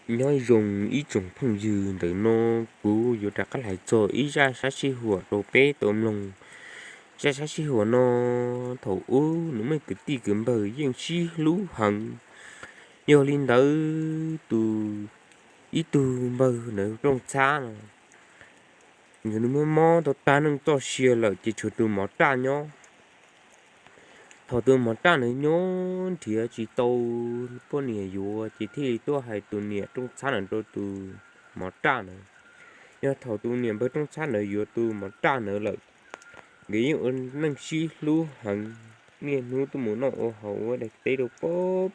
Nyob zoo ib tsoom phooj ywg, ntawm no kuv yuav rov qab hais txog ib zaj sab sij huam rau peb tau mloog. Zaj sab sij huam no, thaum ub nws muaj kwv tij kwv npawg yeej sib hlub heev. Yog li ntawd tus, ib tug npawg ntawd Rooj Txhab no, nkawd mob mob tau tag neej txoj sia lawm ces tshuav tus Mov Raj nyob. Thaum tus Mov Raj ntawd nyob nrhiav tsis tau poj niam yuav ces thiaj li tuaj hais tus niam Rooj Txhab ntawd rau tus Mov Raj ntawd. Yog thaum tus niam npawg Rooj Txhab ntawd yuav tus Mov Raj ntawd lawm, nkawd yeej ua neej sib hlub heev, niaj hnub tuaj mus noj ua haus ua daim teb rau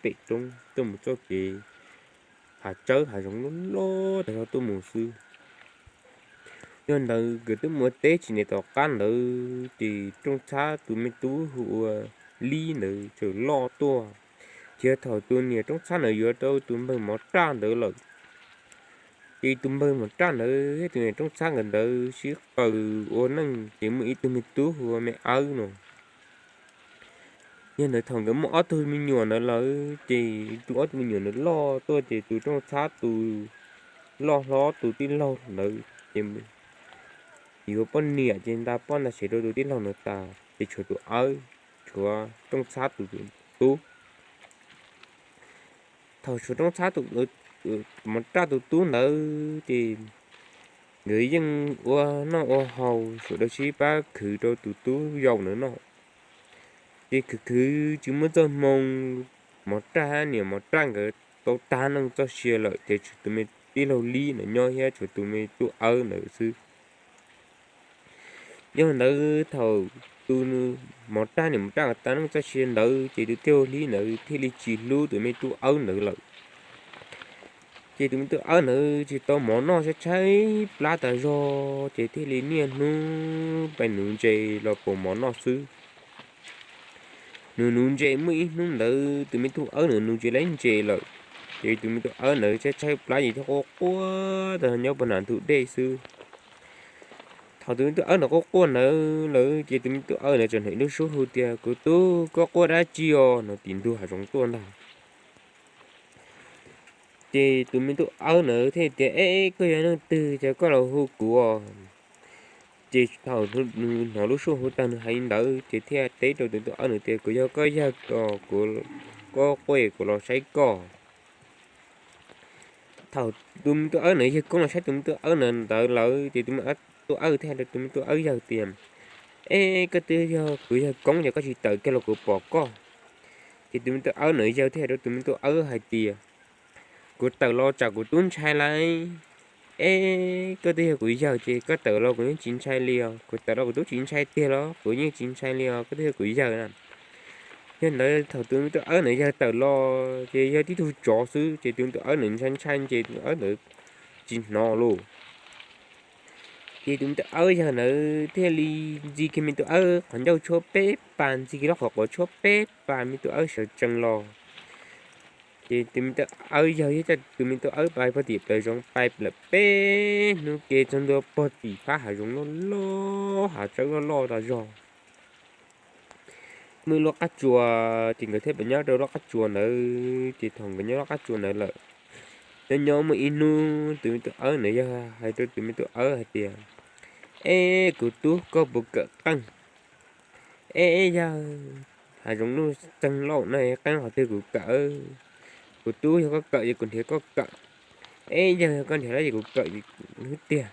pem roob, tuaj mus txoj kev hav tsawb hav zoov loj loj tag zog tuaj mus xwb. Yog ntawd nkawd twb mus ua teb tsis ntev tom qab ntawd ces Rooj Txhab tus me tub hu ua Lib ntawd txawm loj tuaj. Ces thaum tus niam Rooj Txhab ntawd yuav tau tus npawg Mov Raj ntawd lawm, ces tus npawg Mov Raj ntawd thiab tus niam Rooj Txhab nkawd ntawd sib qaws ua neej ces muaj ib tug me tub hu ua Me Awb no. Yog ntawd thaum nkawd muaj ob tug me nyuam ntawd lawm ces tus ob tug me nyuam ntawd loj tuaj ces tus Rooj Txhab tus loj hlob tus tij laug ntawd ces yuav poj niam ces nta poj nta sev rau tus tij laug ntawd tas ces tshuav tus Awb, tshuav Rooj Txhab tus tub. Thaum tshuav Rooj Txhab tus, Mov Raj tus tub ntawd ces nkawd yeej ua noj ua haus sawv daws sib pab khwv rau tus tub yau ntawd noj. Ces khwv khwv tsis muaj txoj hmoo, Mov Raj niam Mov Raj nkawd tau tag neej txoj sia lawm ces tshuav tus me tij laug Lib ntawd nyob thiab tshuav tus me tub Awb ntawd xwb. Yog ntawd thaum tus Mov Raj niam Mov Raj nkawd tag neej txoj sia ntawd ces tus tij laug Lib ntawd thiaj li tsis hlub tus me tub Awb ntawd lawm. Ces tus me tub Awb ntawd tsis tau mov noj, tshaib tshaib plab tas zog ces thiaj li niaj hnub pais nuv ntses los pauv mov noj xwb. Nws nuv ntses muaj ib hnub ntawd tus me tub Awb ntawd nuv tsis laib ntses lawm, ces tus me tub Awb ntawd tshaib tshaib plab ces thiaj quaj quaj tas nyob puag nram ntug dej xwb. Thaum tus me tub Awb ntawd quaj quaj ntawd lawm ces tus me tub Awb ntawd txawm hnov ib lub suab hu tias, Kuv tub, koj quaj dab tsi os? No tim ntug hav zoov tuaj ntag. Ces tus me tub Awb ntawd thiaj tias, Eb, koj yog leej twg ces koj los hu kuv os? Ces thaum nws hnov lub suab hu tag nws hais li ntawd ces thiaj teb rau tus me tub Awb ntawd tias, Kuv yog koj yawg os, kuv, koj quaj kuv los saib koj. Thaum tus me tub Awb ntawd yawg koob los saib tus me tub Awb ntawd lawm ces tus me tub Awb thiaj hais rau tus me tub Awb yawg tias, Eb, koj twb yog kuv yawg koob ces koj tsis tawm kiag los kuv pom koj. Ces tus me tub Awb ntawd yawg thiaj hais rau tus me tub Awb hais tias, Kuv tawm los tsam kuv tub ntshai lauj. Eb, koj twb yog kuv yawg ces koj tawm los kuv yeej tsis ntshai li os, kuv tawm los kuv tub tsis ntshai tiag los kuv yeej tsis ntshai li os, koj twb yog kuv yawg na. Yog ntawd thaum tus me tub Awb ntawd yawg tawm los ces yog tib tug tsov xwb ces tus me tub Awb ntawd ntshai ntshai ces tus me tub Awb ntawd tsis hnov lauj. Ces tus me tub Awb yawg ntawd thiaj li ntxi kiag me tub Awb qhov ncauj tshuab peb pas, ntxi kiag lub qhov quav tshuab peb pas, me tub Awb sawv tsees los. Ces tus me tub Awb yawg thiaj coj tus me tub Awb pais puag tim plaws zoov, pais lawm peb hnub ke txog ntua puag tim phab hav zoov loj loj, hav tsawb loj loj tas zog. Muaj ib lub qab tsua, ces nkawd thiaj pais nyob rau lub qab tsua ntawd. Ces thaum nkawd nyob lub qab tsua ntawd lawm, nyob nyob muaj ib hnub tus me tub Awb ntawd yawg hais rau tus me tub Awb hais tias, Eb, kuv tub, koj puas kawm qeej? Eb, yawg, hav zoov nuj txeeg lauj, no qeej qhov twg kuv kawm? Kuv tub, yog koj kawm ces kuv nrhiav koj kawm. Eb, yawg, yog koj nrhiav los ces kuv kawm hwv tiag.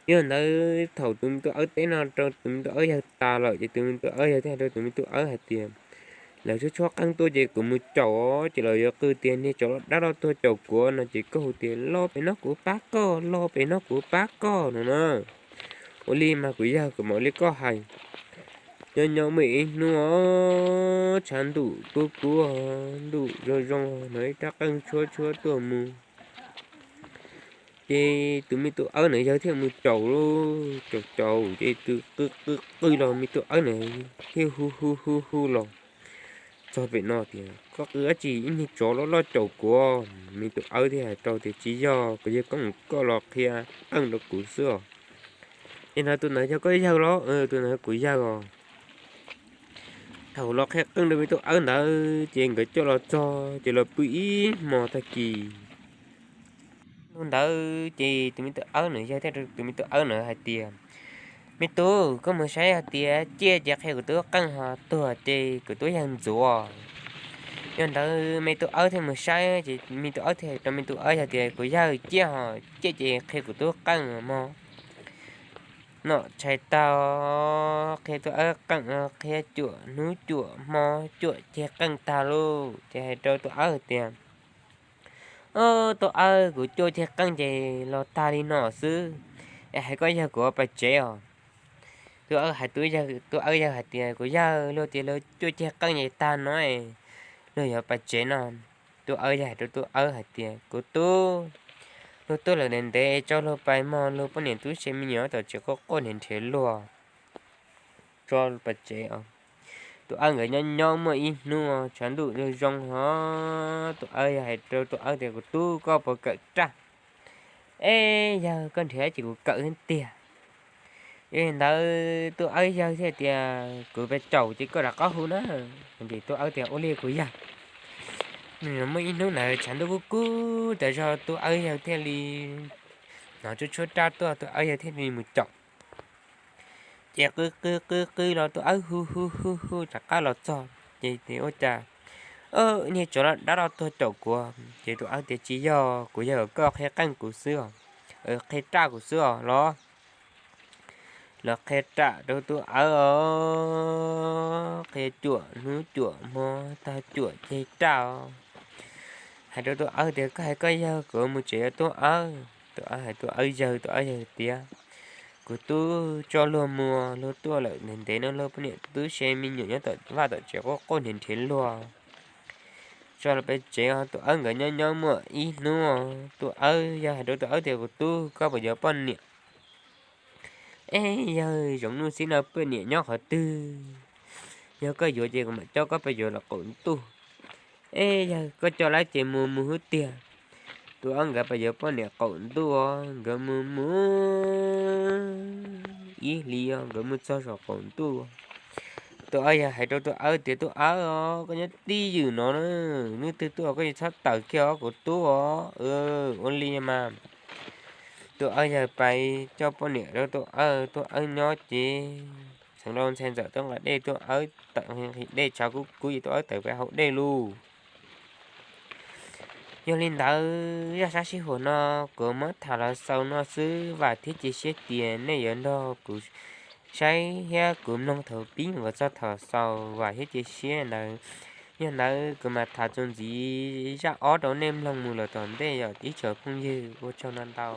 Yog ntawd thaum tus me tub Awb teb no rau tus me tub Awb yawg tas lawm ces tus me tub Awb yawg thiaj hais rau tus me tub Awb hais tias, Lawv tshuab tshuab qeej tuaj ces kuv mus caum os, ces lawv yuav qw tias, Niag tsov loj dab loj tuaj caum kuv no, ces koj hu tias, Los pem no kuv pab koj, los pem no kuv pab koj, no na. Ua li mas kuv yawg, kuv mam ua li koj hais. Nyob nyob muaj ib hnub os, tshav ntuj kub kub, ntuj zoo zoo, hnov ib rab qeej tshuab tshuab tuaj mus. Ces tus me tub Awb ntawd yawg thiaj mus caum, caum caum ces tus qw qw qw los me tub Awb ntawd thiaj hu hu hu hu los txog pem no tias, Koj qw dab tsi? Ib niag tsov loj loj caum kuv. Me tub Awb thiaj hais rau tias, Tsis yog, kuv yawg koob koj los qhia qeej rau kuv xwb os. Es no tus ntawd yog koj yawg los? Tus ntawd kuv yawg os. Thaum los qhia qeej rau me tub Awb ntawd ces nkawd coj los txog ces los pw ib hmos tag kis, Hnub ntawd ces tus me tub Awb nws yawg thiaj rau tus me tub Awb nws hais tias, me tub, koj mus saib hais tias ciaj ces qhia kuv tub qeej, ho tuag ces kuv tub yawg ntxuav. Yog ntawd me tub Awb thiaj mus saib ces me tub Awb thiaj rau me tub Awb yawg tias, kuv yawg, ciaj ho, ciaj ces qhia kuv tub qeej mog. Nom tshais tag, qhia tub Awb qeej, qhia cuam hnub cuam hmo, cuam ceg qeej tag lauj ces hais rau tub Awb tias, o, tub Awb, kuv cuam ceg qeej ces los tag li no xwb, es hais koj yawg kuv ua pais tsev os. Tub Awb hais tub Awb yawg hais tias, kuv yawg, luag tias luag cuam ceg qeej ces tag no, luag yuav pais tsev no. Tub Awb yawg hais rau tub Awb hais tias, kuv tub, luag tuaj lawm ntev ntev, tso luag pais mog, luag poj niam tub se me nyuam tom tsev quaj quaj nrhiav nrhiav luag. Tso pais tsev os. Tub Awb nkawd nyob nyob muaj ib hnub tshav ntuj zoo zoo ho, tub Awb yawg hais rau tub Awb tias, kuv tub, koj puas kawm raj? Eb yawg, koj nrhiav ces kuv kawm tiag. Yog li ntawd tub Awb yawg thiaj tias, kuv pes caum ces koj rov qab hu na. Ces tub Awb tias, ua li kuv yawg. Muaj ib hnub ntawd tshav ntuj kub kub tas zog, tub Awb yawg thiaj li hnov tshuab tshuab raj tuaj, tub Awb yawg thiaj li mus caum. Ces qw qw qw qw los tub Awb hu hu hu hu rov qab los txog ces tias, ua cas niag tsov los dab los tuag caum kuv? Ces tub Awb tias, tsis yog, kuv yawg kom koj qhia qeej kuv xwb os, qhia raj kuv xwb os los. Los qhia raj rau tub Awb os, qhia cuam hnub cuam hmo, tag cuam ceg raj os. Hais rau tub Awb tias, koj hais koj yawg, kuv mus tsev os tub Awb. Tub Awb hais tub Awb yawg, tub Awb yawg tias, kuv tub, tso luag mus, luag tuaj lawm ntev ntev no, luag poj niam tub se me nyuam nyob tom vaj tom tsev quaj quaj nrhiav nrhiav luag. Tso luag pais tsev os. Tub Awb nkawd nyob nyob muaj ib hnub, tub Awb yawg hais rau tub Awb tias, kuv tub, koj puas yuav poj niam? Eb yawg, zoo nuj xib no poj niam nyob qhov twg? Yog koj yuav ces kuv mam coj koj pais yuav los qaum ntuj. Eb yawg, koj coj lawm ces mus mus hwv tiag. Tub Awb nkawd pais yuav poj niam qaum ntuj os, nkawd mus mus ib hlis os, nkawd mus txog saum qaum ntuj. Tub Awb yawg hais rau tub Awb tias, tub Awb os, koj nyob tib ywm no, hnub twg tuaj koj tsis txhob tawm kiag os kuv tub os. Ua li mas tub Awb yawg pais coj poj niam rau tub Awb, tub Awb nyob ces txheev lau ntxhais ntxawm tuaj nqa dej, tub Awb tawm nqhis dej, tshav kub kub ces tub Awb tawm pais haus dej lauj. Yog li ntawd zaj sab sij huam no kuv muab tham los xaus no xwb, vam thiab cia siab tias nej yuav nrog kuv saib thiab kuv mloog thaum pib mus kom txog thaum xaus, vam thiab cia siab ntawd. Yog ntawd kuv mam tham txuas ntxiv zaj ob rau nej mloog mus lawm tom ntej os ib tsoom phooj ywg, ua tsaug ntau ntau.